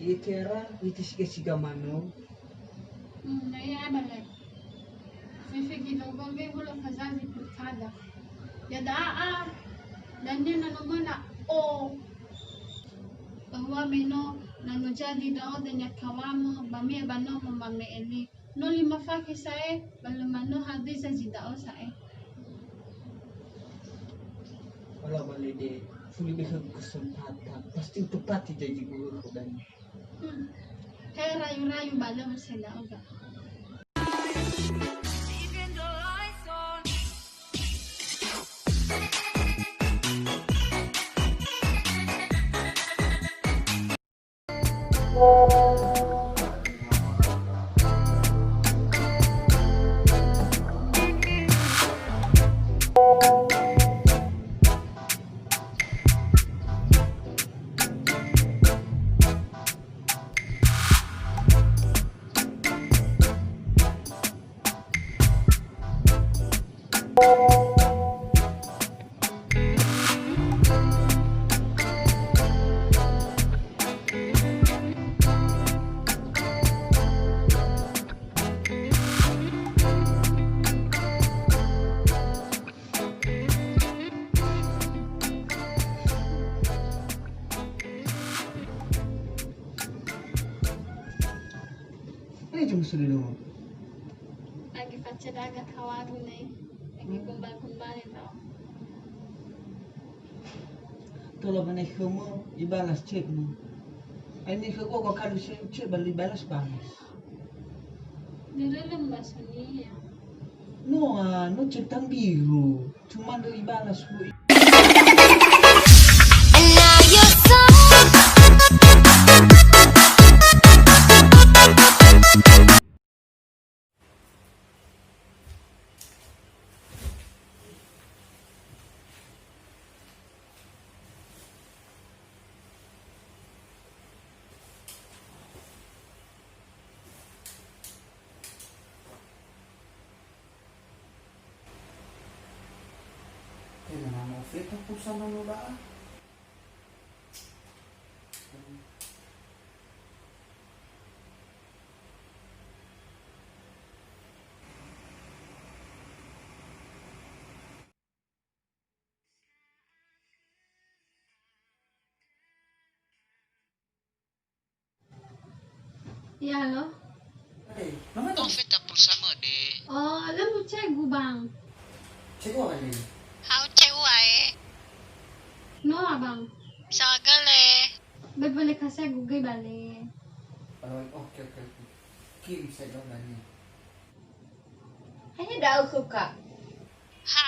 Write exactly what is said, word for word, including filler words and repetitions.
Ikera, iti siga-siga manö. Hmm, na ia abale. Fefe gidogo me hula fazazi purkada. Ya da'a, dania na no möna o. Bahwa me no, na no jadi da'ö dania kawamö, ba me ba nomo mame'e li. No lima fakhe sa'ae, ba lö manö hadia zi da'ö sa'ae. Ola balede, fuli be khögu kesempatan, pasti utepati janjigu khöu dania. Hmm. He rayu-rayu ba lö mese da'ö ga. Eh, cuma sudah dulu. Lagi face daga kawagu ne. Lagi gombal-gombal itu. Tola mane khömö, ibalas chatmu. Aini khögu, khögu kalu chat, chat ba lö ibalas-balas. Dörö lö mbasonia. No, ah, no chat tambiru. Cuma lö ibalas khöu. Tenang, mau feta pulsa nono da'a. Ya, halo. Eh, mama tuh. Oh, feta pulsa mede. Oh, lö mucegu, Bang. Cegu apa ini? Hau cegu ae. No, Abang. Sagale. Bebele kasegu ge bale. Oh, oke, oke, oke. Kirim saya gambarnya. Hanya da'ö khöu, Kak. Ha,